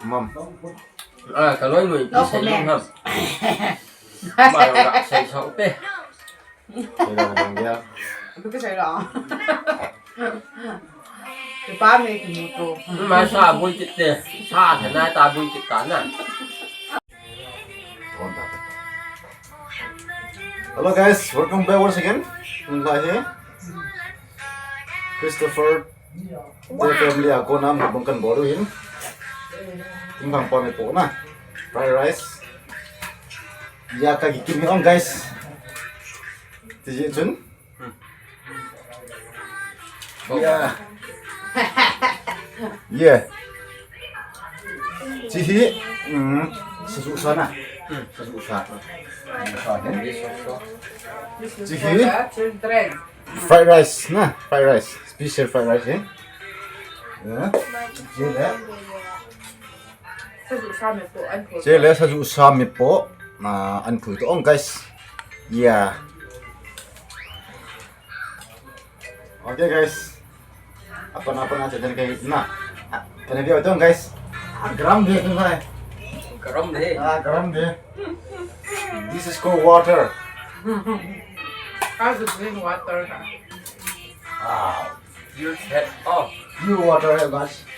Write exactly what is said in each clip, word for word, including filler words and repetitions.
Mam. Ah, ka loi noi, no, ki sei comment. Ham. Ma lo ka sei sau te. Sei lo dong dia. Ka sei lo. Ka pa me ki mo to. Ma sa bui kit te. Sa te na ta bui kit ta na. Hello guys, welcome back once again. Tun lai hi Christopher te family a kona mukbang kan bol u hin. Tingphang pa me po na. Fried rice. Ya ka ki kim hi ong guys. Ti ji chun. Yeah. Yeah. Chi hi, mm, sa su sa na. Sa su sa. Sa hi. Chi hi. Fried rice na, fried rice. Special fried rice, eh? Yeah. Chi le. Sa ju sa me po, an phu. Chi le sa ju sa me po. Na, an phu to ong, guys. Yeah. Okay, guys. Apa na, apa na, channel kai na. Apa na dia tu, guys. Ah, garam dia tu, hai. Garam dia. Ah, garam dia. This is called water. How's the green water? Ah. Pure head off. Pure water, hai, guys.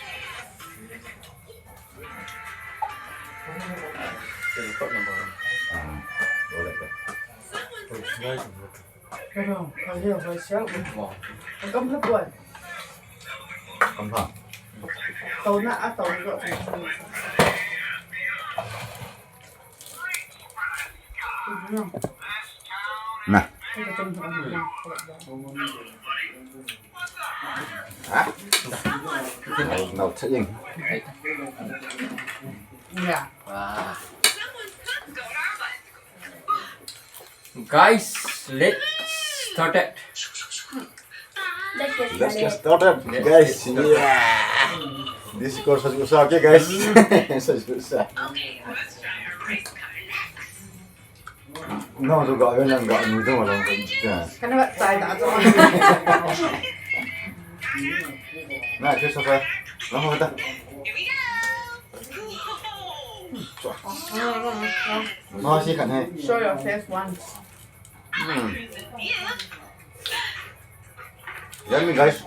Ah, boleh deh. Ka dong, ka leo, ka siau. Wow. Ang kamhap buwan. Kamhap. Tau na, ah, tau na, tau na. Na. Ang kamhap buwan. Ha? Nau, nau, sa ing. Yeah. Wow. Guys, let's start it. Let's get started, guys. Yeah. This is called sa ju sa, okay, guys? Sa ju sa. No, tu ga, yang ga, ni tu malam kan. Kana ba tai da to. Na, Christopher. Lang ho ta. Mo si kan hai. Show your face once. Hmm. Yummy, guys.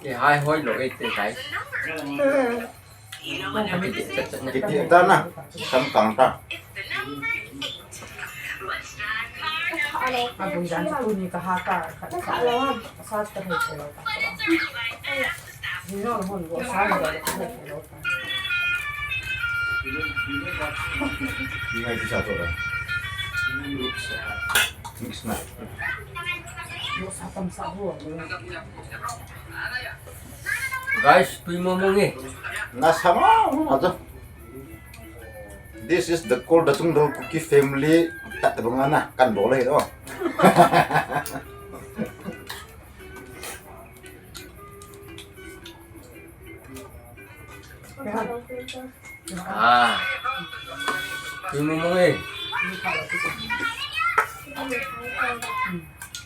Kihai hoi lou e te, guys. Kiti ta na, sam kang ta. Abui dan tu ni ka ha ka, ka, ka, sa ta hai ko ka. Ni no hon ko sa ni ka hai ko. Ni ngai tu sa to da. Mix na. Guys, tui mo mo nge. Na sama mo ato. This is the called the Chungdal Kuki family. Tat bang ana kan bol hi to. Ah. Tui mo mo nge.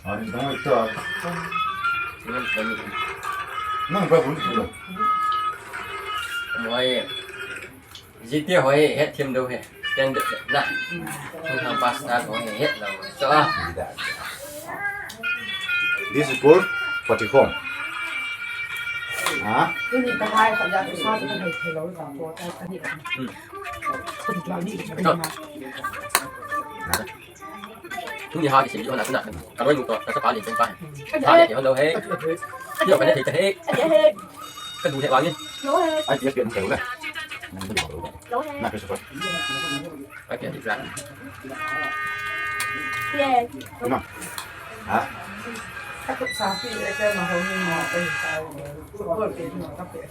Ah, ni dong ito. Nang ba bun tu. Mo ye. Jiti hoi, het thim dou he. Standard na. Thong thang pasta ko he, het lou. So, ah. This is called patikhom. Ha? Tuni ka hai ka ja tu sa tu ka hai thei lou ka ko ta ka ni. Hmm. Ka ni ka ni. Tuni ha ki sim jo na na. Ka loi mu to, ka sa pa ni pen pa. Sa ni ho lo he. Yo ka ni thei he. Ka du he wa ni. Ai ti pen thei le. Na ke sa pa. Ai ke ti plan. Ye. Na. Ha? Ka sa pi e ke ma ho ni ma e sa. Ko ke ni ka pe.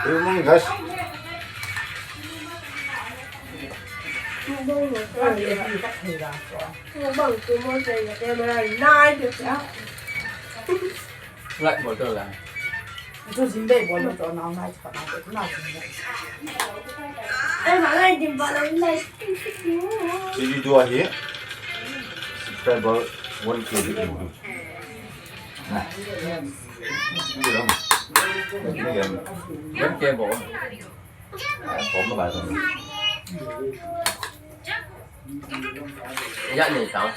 Good morning, guys. Right, bol to la. Ini dua ahi. Subscriber one K di. Nah. Ini dong. Yan ke bo. Kom na ba. Ya ni tao.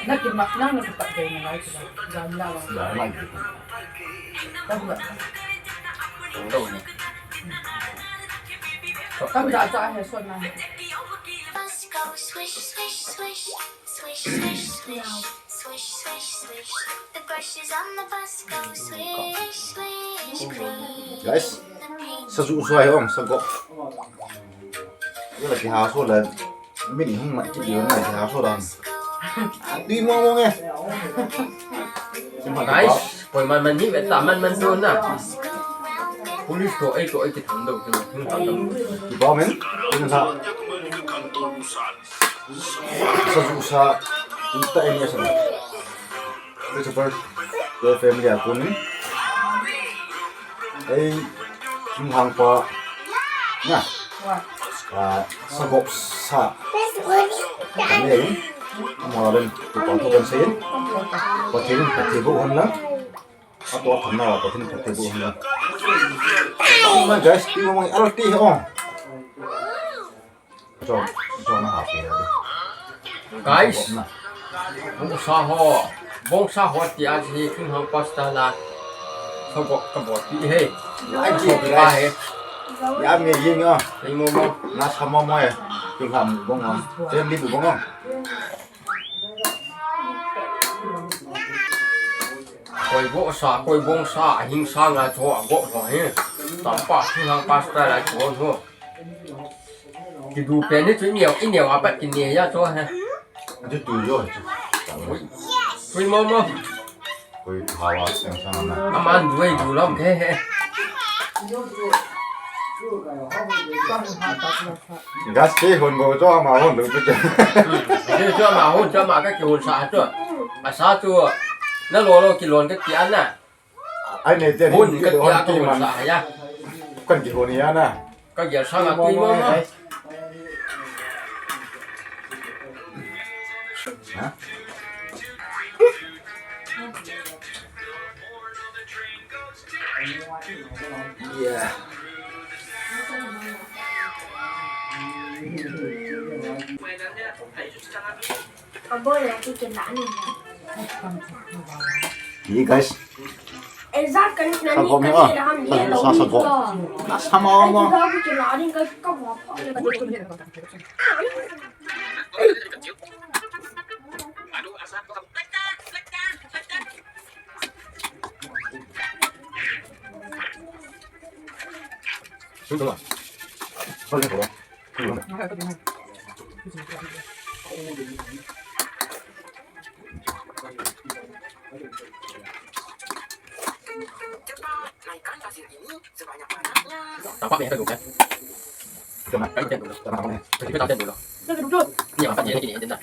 Na ki ma, na na ki pa de na lai ki la. Ga la la. Ga la ki. Ka ba. Ka ba cha he so na. Swish, swish, swish. Swish, swish, swish. Swish, swish, swish. The brushes on the bus go swish, swish, clean. Guys, sa ju sa hi ong, sa go. Yala ki ha so la. Min hung mat ki diu na ki ha so dan. Di mo mo nge. Guys, koi man man ni ve ta man man do na. Police to ai to ai ki tham do ki tham do. Ki ba men. Sa ju sa, in ta eni asa. Christopher, your family a kunin. Ei, King Hang pa. Na. Ah, sa gop sa. Kami ei. Mo len tu pa tu kan sein. Patin pati bu han lang. Ato kan na patin pati bu han lang. Guys, ti mo arti ho. Guys, bongsa ho, bongsa ho ti a hi King Hang pastor la. Sa gop ka bo ti he. Ai, so pa he. Ya me yin a. Ei mo mo. Na sa mo mo he. Tu ham bong a. Tem li bong a. Koi bongsa, koi bongsa, hing sa nga cho a gop ho he. Tam pa King Hang pastor la cho ho. Kidu pen ni chu i neo, i neo a pat kine ya cho he. Aju tu yo chu. Ui. Ui mo mo. Ui hawa seng sana na. Aman duai du lam ke he. Gas ke hon bo cho ama hon lu chu. Ke cho ama hon cho ama ka ki hon sa cho. Asa cho. Na lo lo ki lon ka ki an na. Ai nei te hun ka ki an ki hon sa ya. Kan ki hon ya na. Ka gel sang a tui mo mo. Ha? Yeah. Hi guys. Sa gom hi a. Sa, sa, sa gom. Sa ma ma. Tampak ni, ada dua kan? Cuma kan dia dulu. Tapi kita ada dulu. Ni apa dia ni, ni, ni.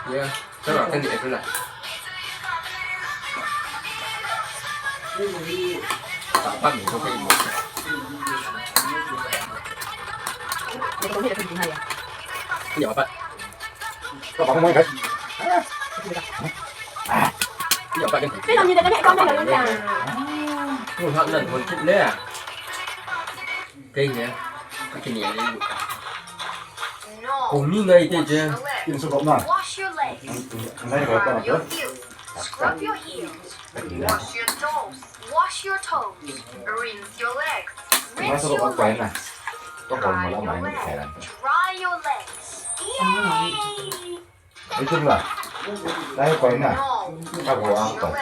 Ya, tara kan di epula. Apa ni, kau kau. Ini apa? Kau apa mau, guys? Ini apa kan? Kau nak ni dah kena kau main lawan dia. Kau hak nak hon kit le. Kei ne, ka kine le. Kong ni ngai te je. In su kop na. Wash your legs. Ngai ko pa na. Brush your heel. Scrub your heels. Wash your toes. Wash your toes. Rinse your legs. Rinse your legs. Dry your legs. Dry your legs. Yay! Ai, tu la. Lai koi na. Ka go ang koi.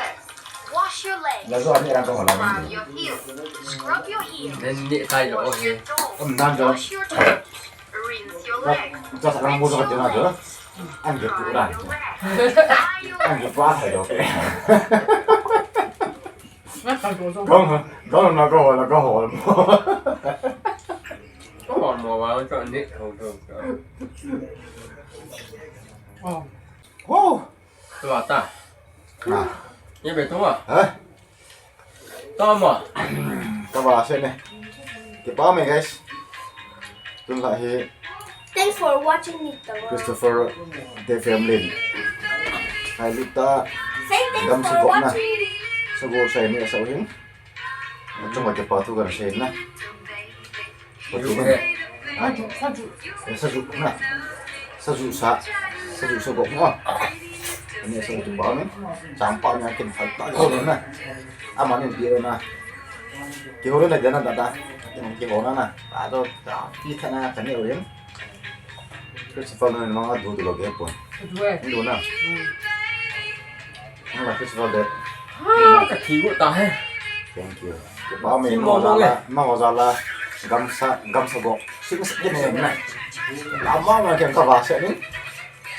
Wash your legs. La zo ani rang ko la. Dry your heel. Scrub your heel. Nen ni tai lo he. Wash your toes. Rinse your legs. Just rang mo zo ka tina zo. Ang ge tu ran. Ang ge pa sai lo ke. Gam ha, gam na ka ho la ka ho. Ka ho mo wa ka ni ho to. Ho. Tua ta. Na. Ye be to wa. Ha? Tama. Tama se ne. Kipa me, guys. Tun la hi. Thanks for watching me, Tama. Christopher, the family. Hai lita. Say thanks for watching. Gam sagop na. Sagop sai ni asau hin. Chunga kipa thu kana sei na. Sajuh he. Ha? Sajuh. Eh, sajuh na. Sajuh sa. Sajuh sagop na. Ani sajuh tu ba ni. Changpa ni akin phal ta ko na. Ama ni pi na. Kihou na dena da da. Kihou na na. Ado da pi tha na kani o yin. Christopher na manga du du lo ge pon. Sajuh he. Ni du na. Hmm. Ang la festival de. Ah, ka thi gu ta he. Thank you. Kipa me. Thi mo mo la, le. Ma ho za la. Gamsa, gamsa go. Sing sing ne na. La ma ma ken ka va se ni.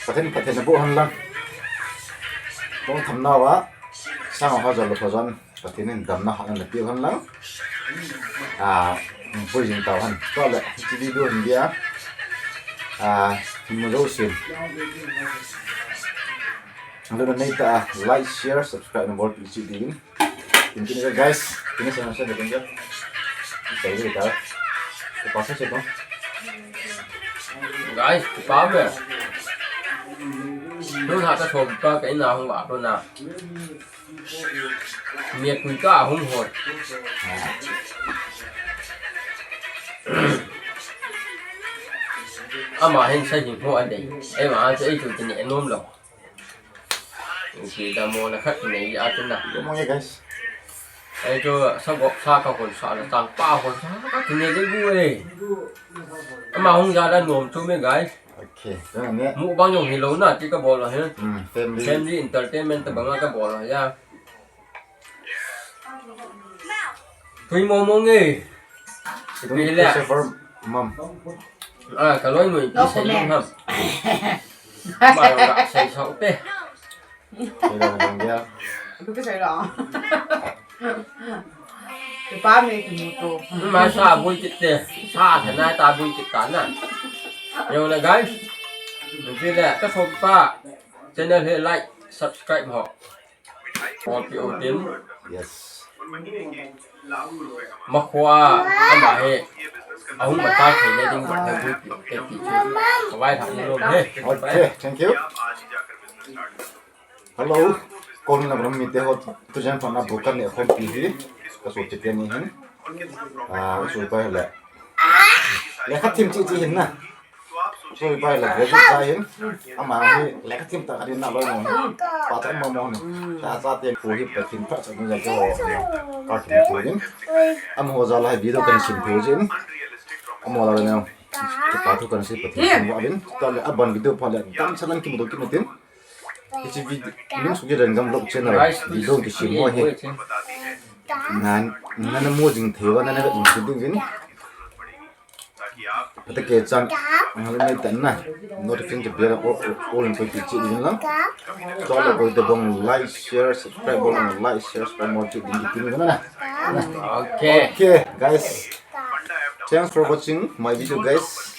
Pathen, Pathen na bu han lang. Tong tham na wa. Sang ho za lo pha zon. Pathen in damna hahna na peh hen lang. Ah, pui jing tau hen. Tua le, hiche video hin dia. Ah, mo jo sin. Lo na nei ta, like, share, subscribe na bol pi chi din. Thank you guys. Kini sa sa din dia. Sai dai ta. Ko pa sa se ko. Guys, ko pa me. Lo na ka so ka ka ina hung ba lo na. Miat pui ka hung hoi. Ama hin sa hin ho an dei. Ei ma chu ei chu tin e nom lo. Ki da mo na khat nei a tin na. Mo ye guys. Ei chu sa gop sa ka hon sa na tang pa hon sa ka tin e dei bu e. Ama hung ja da nom chu me guys. Ok, tuna ne. Mukbang jong hilou na, ti ka bol a hin. Hmm, family. Family entertainment tabang a ka bol a ya. Tui mo mo nge. Tui Pi le. Christopher mom. Ah, ka loi nui, pi sei mo ham. Ma yo ga sei sau te. Sei lo na bang dia. Pi ka sei lo. Kipa me kimu to. Ma sa bui kit te. Sa sa na ta bui kit ta na. Yo na guys. Pi le ka som pa. Channel hi like, subscribe ho. All P O team. Yes. Ma khua ama hi. Ahung ma ta thei le ding ba he bui kit te ti chu. Ka vai thak ni lo he. Okay, thank you. Hello. Kon na ram mi te ho tu jan pa na bu kan ne khom pi hi. Ka so ti te ni hin. Ah, so pa le. Le kha thim chi chi hin na. So pa le graduate ta hin. Ama hi le kha thim ta ka din na lo mo. Pa ta mo mo ni. Ta sa te ko hi pa thim pa sa ni ja ko. Ka thim ko hin. Ama ho za la video kan sin ko jin. Ama la ne. Pa thu kan si pa thim wa hin. Ta le aban video pa le dam sa lan ki mo do ki mo tin. Hiche video, Ning Suki Rengam Vlog channel, video kisim ho hi. Nan, nana mo jing thei uva, nana vet jing thei diuvin. Phatah kei chan, nang le nei tan na. Notification bell all, all, all in koi ti chi diuvin lang. Chule koi tabang like, share, subscribe bol, like, share, subscribe mo chi diuvin na. Okay. Okay, guys. Thanks for watching my video, guys.